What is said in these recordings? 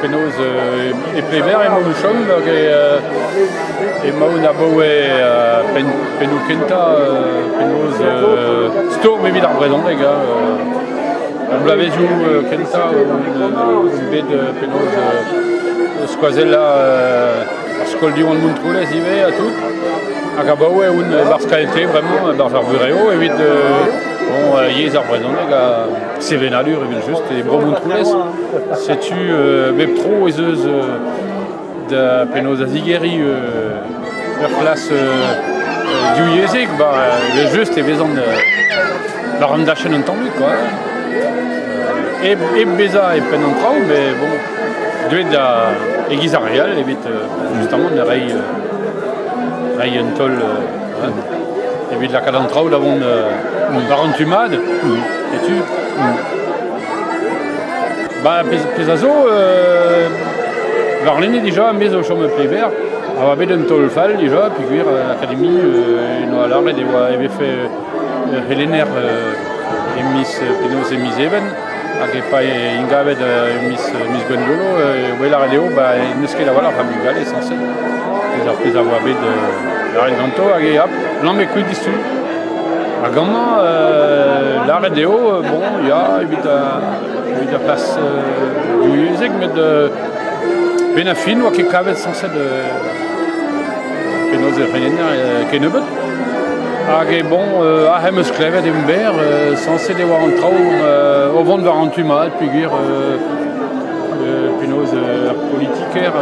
penaos e Pleber emaon o chom hag emaon abaoe pennoù kentañ penaos stourm evit ar brezhoneg hein. Ar bloavezhioù kentañ on bet penaos skoazellañ ar skol Diwan Montroulez ivez ha tout. Hag abaoe on e-barzh KLT bremañ, e-barzh ar burev evit bon yezh ar brezhoneg ha sevenadur evel-just e bro Montroulez. Setu bep tro ez eus da penaos da zigeriñ ur c'hlas divyezhek, ba evel-just e vezan war an dachenn un tammig quoi. Hep, hep bezañ e penn an traoù, mais bon, deuet da e-giz ar re all evit justement da reiñ reiñ un taol evit lakaat an traoù da vont war an tu mat. Setu. Ba, pezh a zo, warlene dija, me zo chom e Pleber, a oa bet un taol fall dija, peogwir akademi en oa lâret e oa e vefe ur c'helenner e miz penaos e miz Even, hag e pa ingavet e miz, miz Gwengolo, e oa lâret eo, ba, n'eus ket a-walc'h a bugale sañset, pezh ar pezh a oa bet lâret ganto, hag e hop, lammet kuit distu. Hag amañ, lâret eo, bon, ya, evit evit ar plas divyezhek, met benn ar fin 'oa ket kavet sañset penaos e c'helenner kennebeut. Hag e bon, aze 'm eus klevet emberr, sañset e oa an traoù o vont war an tu mat peogwir penaos ar politiker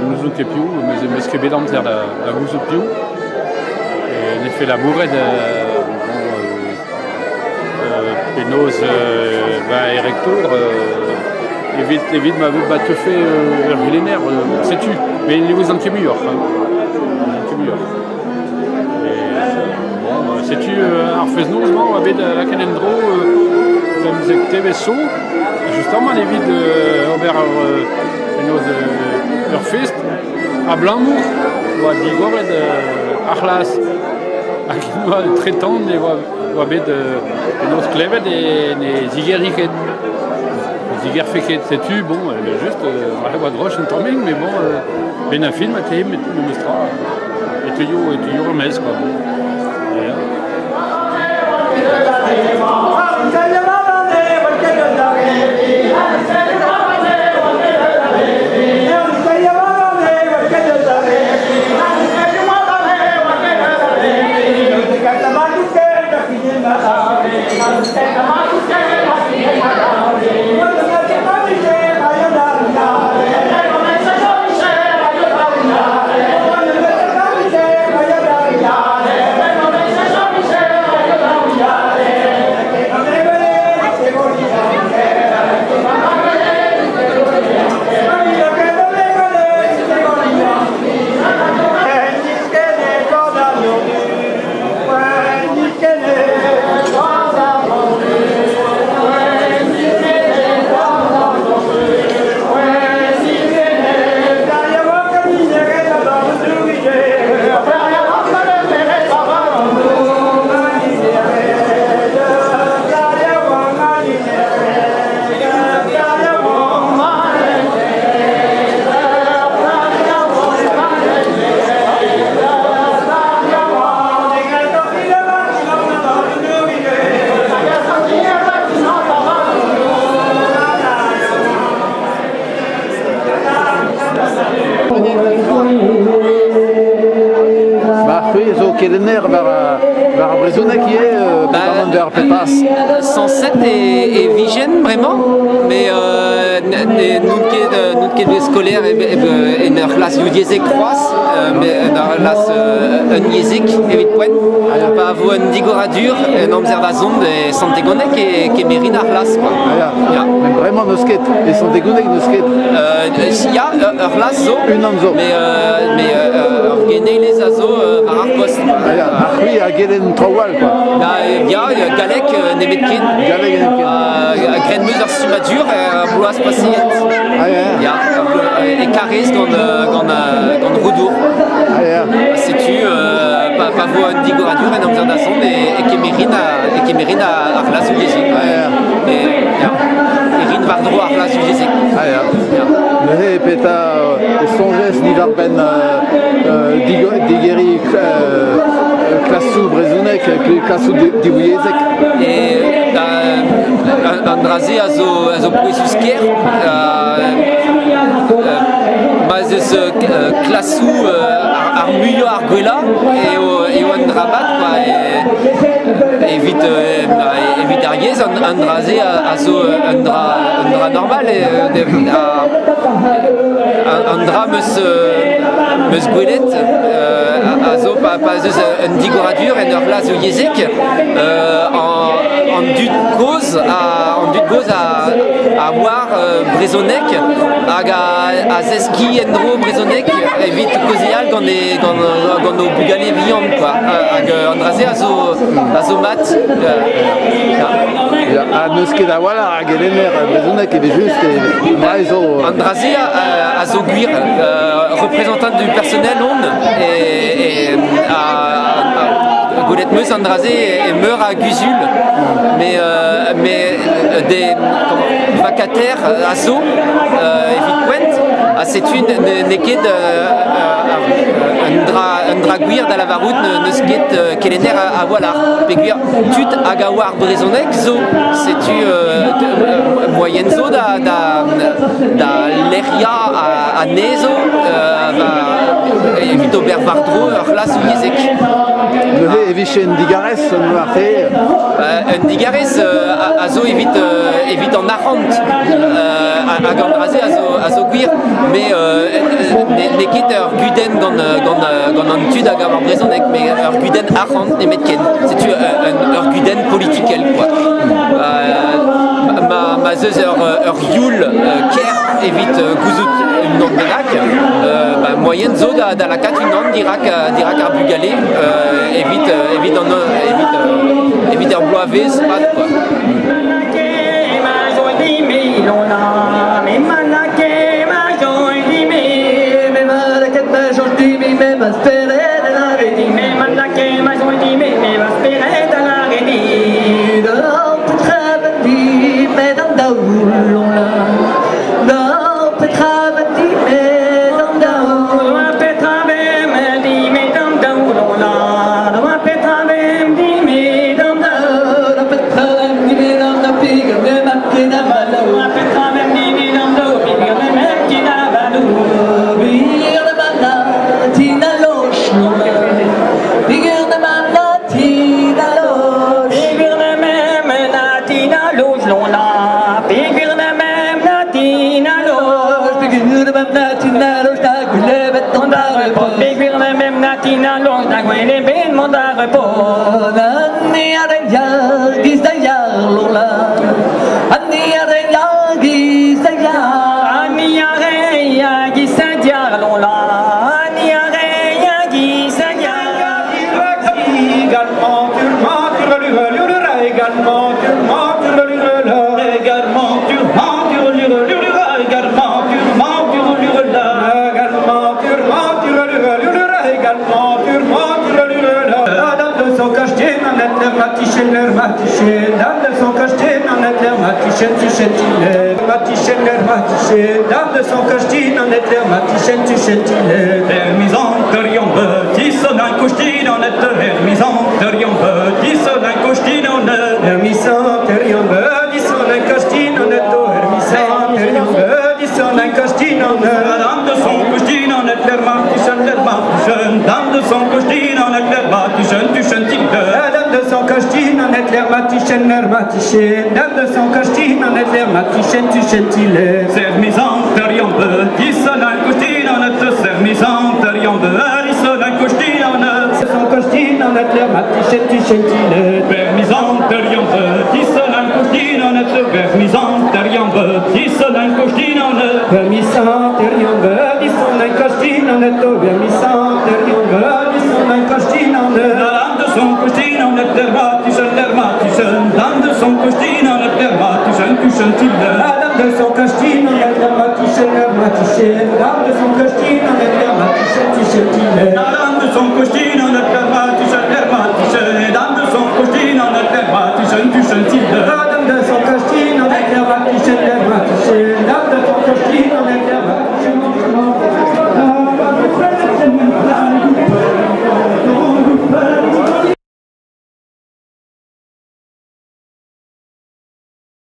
n'ouzon ket piv, 'meus ket bet amzer da gouzout piv. En efe labouret penaos ba e rektor evit evit ma ma teufe ur c'helenner setu mais ne ouzon ket muioc'h hein. ket muioc'h. Bon, setu ar fest-noz-mañ oa bet lakaet en-dro pemzek zo justement evit ober penaos ur fest Abalamour oa digoret ar c'hlas hag oa tretant e oa bet penaos klevet e ne zigeriñ ket. Ne zigerfe ket. Setu, bon, evel-just, e oa droch un tammig, mais bon, benn ar fin, ma tehe memes tra, e teuio, e teuio er-maez, quoi. Ba c'hwi zo kelenner war war ar brezhoneg ivez petamant ar pepas Sañset e, e vijen bremañ, mais euh, n'on ket n'on ket bet skolaer en ur c'hlas divyezhek c'hoazh, mais en ur c'hlas unyezhek evit poent. Pa vo un digoradur en amzer da zont e Sant-Egoneg e kemerin ar c'hlas quoi. Ah, ya. Mais bremañ n'eus ket, e Sant-Egoneg n'eus ket. Euh, ya, ur c'hlas zo. Unan zo. Mais, euh, mais euh, ur geneilez a zo war ar post. Ah, ya. Ar c'hwi a gelenn traoù all quoi. Ya, ya, galleg nemetken. Galleg nemetken. Graet 'm eus ar stummadur er bloaz paseet. Ah, ya. Ya, e Karez gant, gant, gant Roudour. Ah, ya. Setu pa, pa vo un digoradur en amzer da zont e, e kemerin a, e kemerin a, ar c'hlas uvezek. Ah, ya. E, ya. E rin war-dro ar c'hlas uvezek. Ah, ya. Ya. Neuze petra e soñjez diwar-benn digeriñ klasoù brezhonek, klasoù divyezhek? An dra-se a zo pouezus-kaer. Ma 'z eus klasoù ar muiañ ar gwellañ eo un dra mat kwa evit evit ar yezh an dra-se a zo un dra normal an dra 'm eus gwelet a zo pa 'z eus un digoradur en ur c'hlas yezhek an dud kozh an dud kozh a oar brezhoneg hag a zeskiñ en-dro brezhoneg evit kaozeal gant gant o bugale vihan quoi. Hag an dra-se a zo mat. Ha n'eus ket a-walc'h a gelenner brezhoneg evel-just e Breizh zo. An dra-se a zo gwir. Représentant du personnel on et gwelet 'm eus an dra-se e meur a guzul mais des vacataires a zo evit poent ha setu n'eo ket un dra gwir da lavarout n'eus ket kelenner a-walc'h peogwir tud hag a oar brezhoneg zo setu moaien zo da da lec'hiañ anezho evit ober war-dro ur c'hlas yezhek. Neuze e vije un digarez marteze? Un digarez a zo evit evit an arc'hant hag an dra-se a zo gwir met n'eo ket ur gudenn gant gant an tud a gav ar brezhoneg met ur gudenn arc'hant nemetken. Setu ur gudenn politikel quoi. Ma 'z eus ur youl kaer evit gouzout unan bennak, ba, moaien zo da lakaat unan dirak dirak ar bugale evit evit an evit evit ar bloavezh pad quoi.